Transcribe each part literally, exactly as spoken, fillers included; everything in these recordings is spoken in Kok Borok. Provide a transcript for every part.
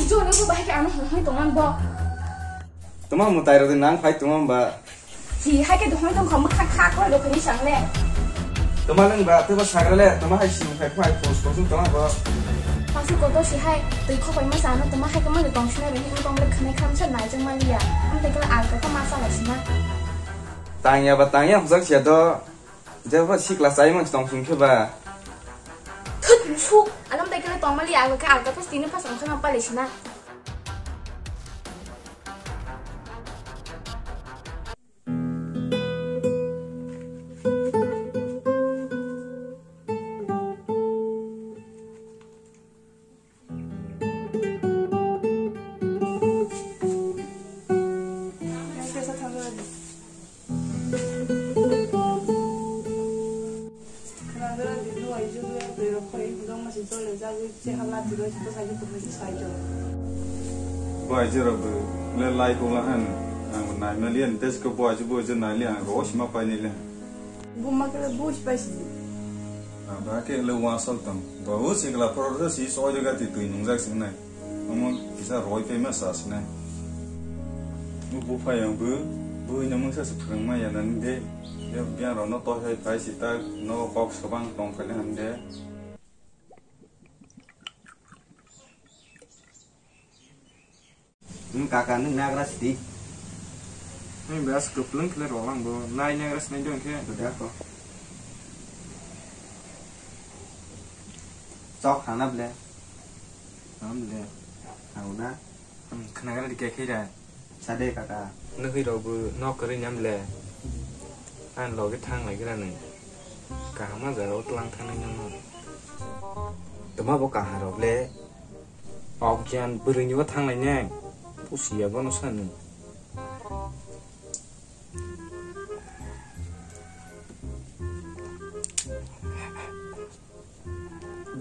Jono bo bahai ke ano hoi hoi tongman bo. Toma mutai rodi nang phai toma ba. Si hai ke dohoi tong kham kha kha ko lo kani sang le. Toma nang ba te ba sagra le toma hai sing phai phai pos pos toma ba. Pasu koto si hai twi kho pai ma sa no toma hai ke ma tong sina ri tong le khane kham sa nai jang ma liya. Am te kala al ka ma sa la sina. Tangya ba tangya hojak sia do. Jeba sikla chai mang tong sing khe ba. Thut musuk. Alam dai kala tong mali alo khe alka pas tini pas ang khana pale sina. Bo aije rok bo le lai kung la han ang nai mali an test ko bo aije bo aije nai li ang ro sima pai ni le. Buma kele buj paisi. Ba ke le wa sol tong. Ba u sikla pro si soi de ga ti tui nung jak sing nai. Omo kisa roi pe ma sa sing nai. Bu bu phai ang bu bu ina mung sa se phrang ma ya nan de. Ya bia ro no to hai pai si ta no kok sabang tong phai le han de. Nwng kaka nwng nagra sidi. Nwng bas kwplwng khle rolang bo. Nai nagra sinai dong khe. Bwdako. Chok hana ble. Ham ble. Hauna. Khnagra di khe khe da. Sade kaka. Nwng hi rok bo nok kwrwi nyam ble. Ang logi thang lai gra nwng. Kaham ma jaga o tlang thang nai nang. Tuma bo kaha rok le. Okjan bwrwini bo thanglainai. Pusiya bono sani.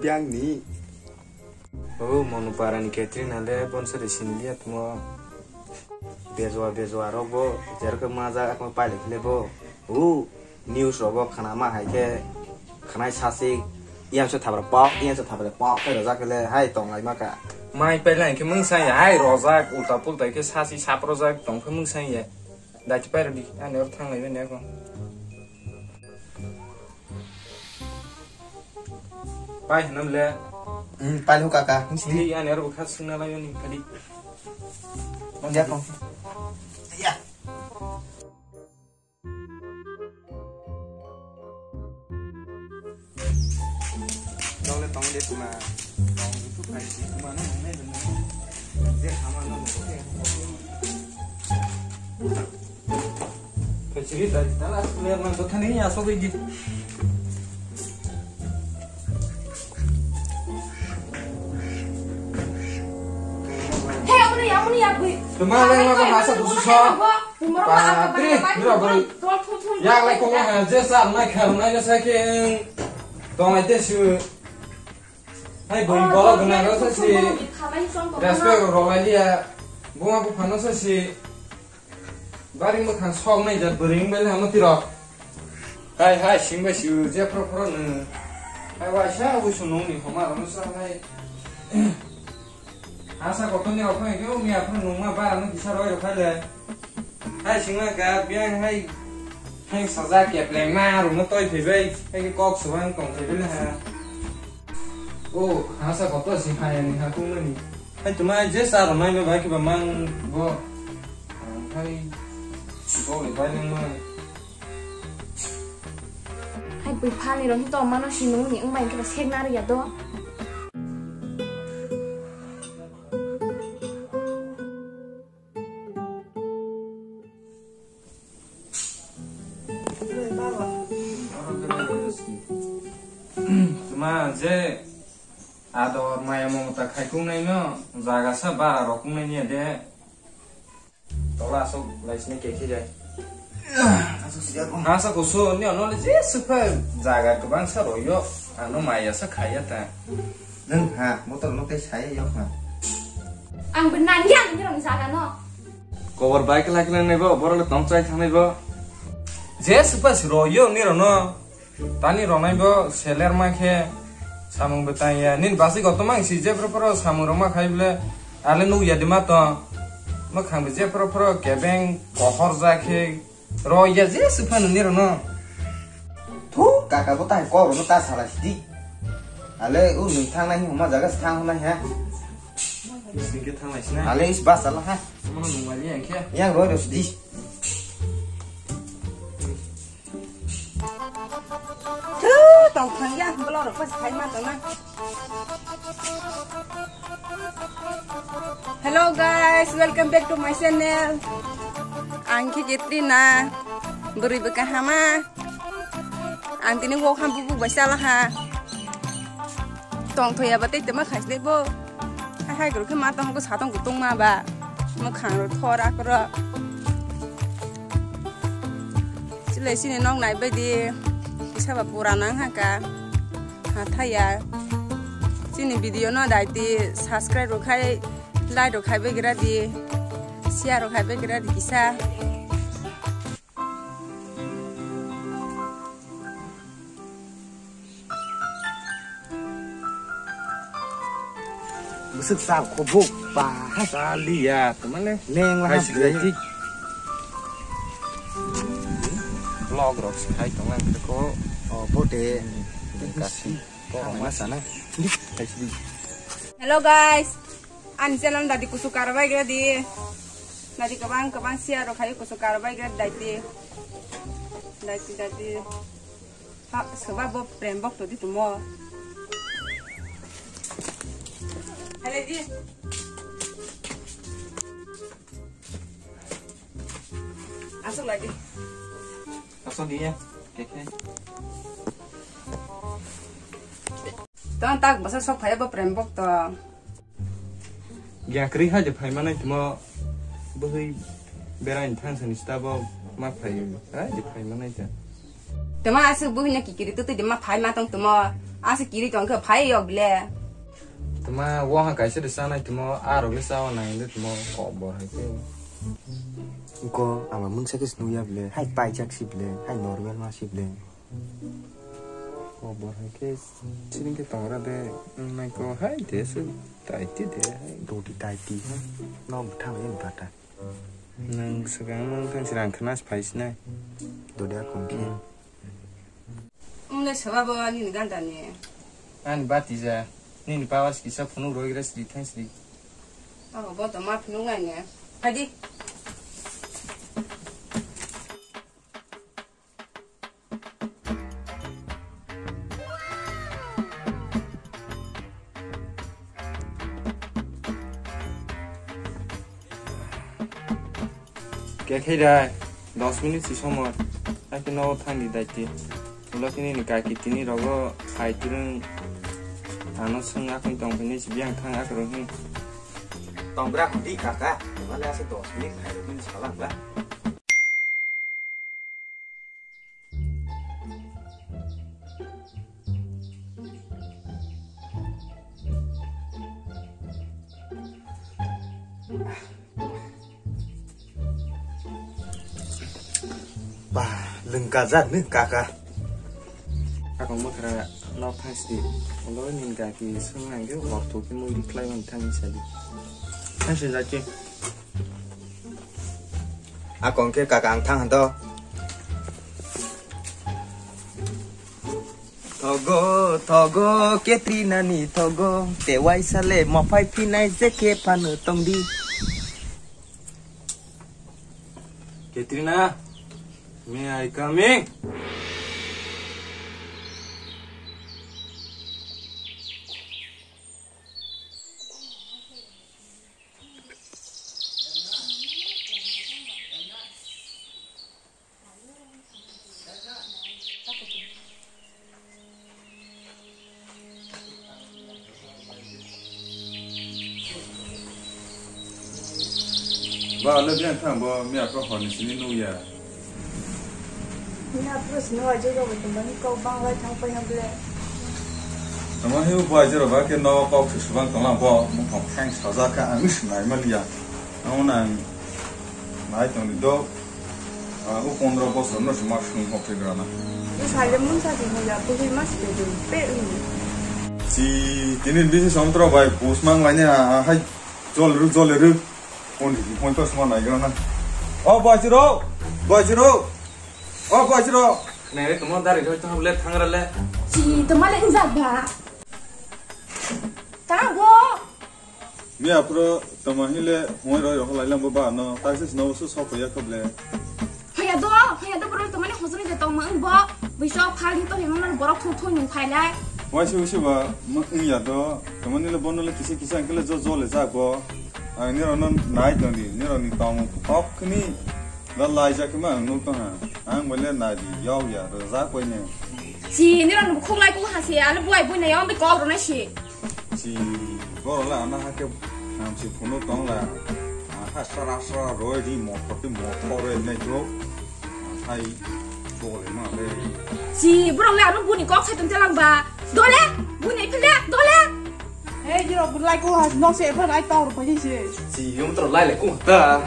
Biangni. O Monupara ni Katrina le bonsa de siniliya tumo. Bejwa bejwa rok bo jerke maja akma paile khile bo. O. News rogo khwnama hai khe khwnai sasik, yang se thabra pok, yang se thabra pok khe rwjak khe le hai tong lai ma kha. Mai pailai khe mungsang ya hai rojak ulta pulta khe sasi sap rojak tong khe mungsang ya. Dati pai rodi ani or thang lai bani ako. Pai hanam le. Hmm, pai lu kaka. Ini ani or bukha sungna lai bani kadi. Dia kong. Ya. Tong le tong de kuma. Tong itu kai si kuma no nong ne dun. Je sama no ko ke. Kachiri da da la player man to thani ya so gi. Hey, amuni, amuni ya bui. Tuma le ma ko hasa busu so. Patri, mira bui. Yak lai ko ha je sa mai kha mai sa ke. Tong ai te su. Hai bui bolo guna ro sa si. Respect ro lai dia. Bunga bu phano sa si. Bari mwkhang sok nai jat bwrwi wng bai le hamo tiro. Hai hai sing bai si je phro phro nw. Hai waisa wi su nung ni homa rw sa hai. Asa kotor ni rok phai khe umi aphro nung ma bara no kisa roi rok khai le. Hai sing ma ga biang hai. Hai saja kepleng ma rw no toi phai bai. Hai kok subang tong phai bai le ha. O hasa kotor si hai ani ha kung mani. Hai tuma je sa rw mai bai khe ba mang bo. Hai go le bai nang ma. Hai bui phani rok to mano si nung ni wng bai khe ba sek na rw ya do. Tuma je ador maya mamata khai kung nai no jaga sa bara rok kung nai niya de. Tola asok lai sini kekhe jai. Asok sijak ko. Asa kusu ni ono le je sukha jaga kwbang sa royo. Ano maya sa khaya ta. Nang ha motor no tei saya yok ha. Ang benar ya ni rong jaga no. Kobor bai kla kla nai bo, borok le tong chai thangnai bo. Je supa si ro yo ni ro no. Tani ro nai bo seler ma khe samung bo tang ya. Nin basi koto mang si je pro pro samung ro ma khai ble. Ale nuk ya di ma to. Ma khang be je pro pro kebeng kohor ja khe ro ya je supa no ni ro no. Thu kaka bo tai kor no ta sala si di. Ale u nung thang nai hi huma jaga si thang nai ha. Singke thang lai sinai. Ale is bas ala ha. Mono nungwali yang khe. Yang roi roi sidi. Thu tong thang ya, belok rok pas khai ma tong na. Hello guys, welcome back to my channel. Ang khe Katrina, bwrwi bwkha hama. Ang tini wok ham bubuk bai chala ha. Tong thoya ba tei tema khasle bo. Hai hai guru khe ma tong ko satong kutung ma ba. Mo khang ro thor akro. Chile sini nok nai bai di. Kisa ba pura nang ha ka. Ha thaya. Sini video no dai di subscribe ro khai, like ro khai bai gra di. Share ro khai bai gra di kisa. Bwswk sal khobuk ba ha. Saliya, tamale. Leng la ha hai si bwlai. Vlog rok si khai tong lang ko. Oh, bote. Kasi. Ko ma sana. Hai si. Hello guys. Ani channel dadi kusu karbai gra di. Dadi kabang kabang share rok khai kusu karbai gra daiti. Daiti daiti. Ha, soba bo prem bok to di tumo. Hele di. Asok lagi. Asok dia. Keke. Tang tak basa sok phaya bo prem bok to. Gyakri ha je phai manai timo bwhwi berai thang sani sta bo ma phai ha je phai manai ta. Tama asuk bwhwi na kikiri tu tu de ma phai ma tong timo asuk kiri tong khe phai yok le. Tama wo ha kaisa de sanai timo aro le sawa nai le timo kok bor hai ke. Ko ama mungsa ke snu ya ble hai pai jak si ble hai normal ma si ble. Kobor hai khe siring khe tongra de, wng nai ko hai de se taiti de hai. Dodi taiti ha. Nok bwthang yen bata. Nang swkang nang thang sirang khna phai sinai. Dodi a kong khe. Hmm. Wng le soba bo nini ganda ni. Ani bati ja. Nini pawas kisa phunuk roi gra sri thang sri. Abo bo to ma phunuk nai ne. Hadi. Khe khai dai, dos minute si somoi. Haikhe nogo thangdi daiti. Ulo khe nini kaki tini rogo hai twrwng. Ano swng akhoi tong phai nai si biyang thang akhoro hin. Tong bra khudi kaka, male asa dos minute hai rok hin salang ba. Bah, lengkajak ni kaka. Ako mokra nok thangsi. Olo ni gaki sung nangyo, waktu ki mundi klai man thangsi sadi. Thangsi jaki. Akon khe kaka ang thang hanto. Thogo, thogo, Katrina ni thogo, te waisa le mophai phinai je khe phano tongdi. Katrina, may I coming? Ba, le biang thang bo, miya ko hor ni sini nu ya. Miya pro sini wa je ro bo tong ni ko bang wai thang pa yang ble. Tamo hiu bo je ro ba ke no ko khu subang tong lang bo, mo thong thang sa ja ka ang sini mai ma liya. Ang nang. Nai tongdi do. Ah, o pondro bosor no sima sung hok khe grana. Salem mun sa di hoya, buhi mas de de pe uni. Si tini bisi somtro bai pusmang laini ha, ha, hai, jol ru, jol ru. Kondi di point pas ma nai grana. O bajro, bajro. O bajro. Nai re tumo dari joi to le thangra le. Si to male injak ba. Ta go. Miya pro tama hile hoi roi rok lai lambo ba no, taxi snow su sok ya koble. Hoya do, hoya do bro, tamani hosni de tong mang bo. Bisa phali to himon borok thu thu nung phai lai. Wai si usi ba, ma ya do, tamani le bono le kisi kisi angkele jo jo le jak bo. Ang ni rono nai tong di, ni roni tong ok ni. Da lai jak ma ang nuk tong ha. Ang bole nai di, yau ya, ro jak koi ne. Si, ni roni khok lai ko ha si, ale buai bui na yong de kol ro na si. Si, boro la ana ha ke, ang si phunu tong la. Ha sara sara roi di mo, poti mo, thore ne jo. Hai, bole ma le. Si, bro le anu buni kok sai tong telang ba. Dole, buni phile, dole. Hey, jiro, lai ko ha, nok se, phan ai tong ro pa si. Si, yung tro lai le ko ta.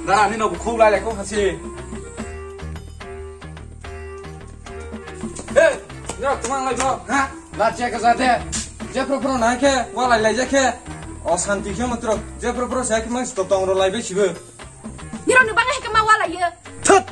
Dara ni no khok lai le ko ha si. Hey, no, tumang lai ko. Ha? La che ka jate. Je pro pro na ke, wa lai lai je ke. O santi ke matro. Je pro pro se ke mang sto tong ro lai be sibe. Nirok ni bangai ke ma wa lai ye. Thut.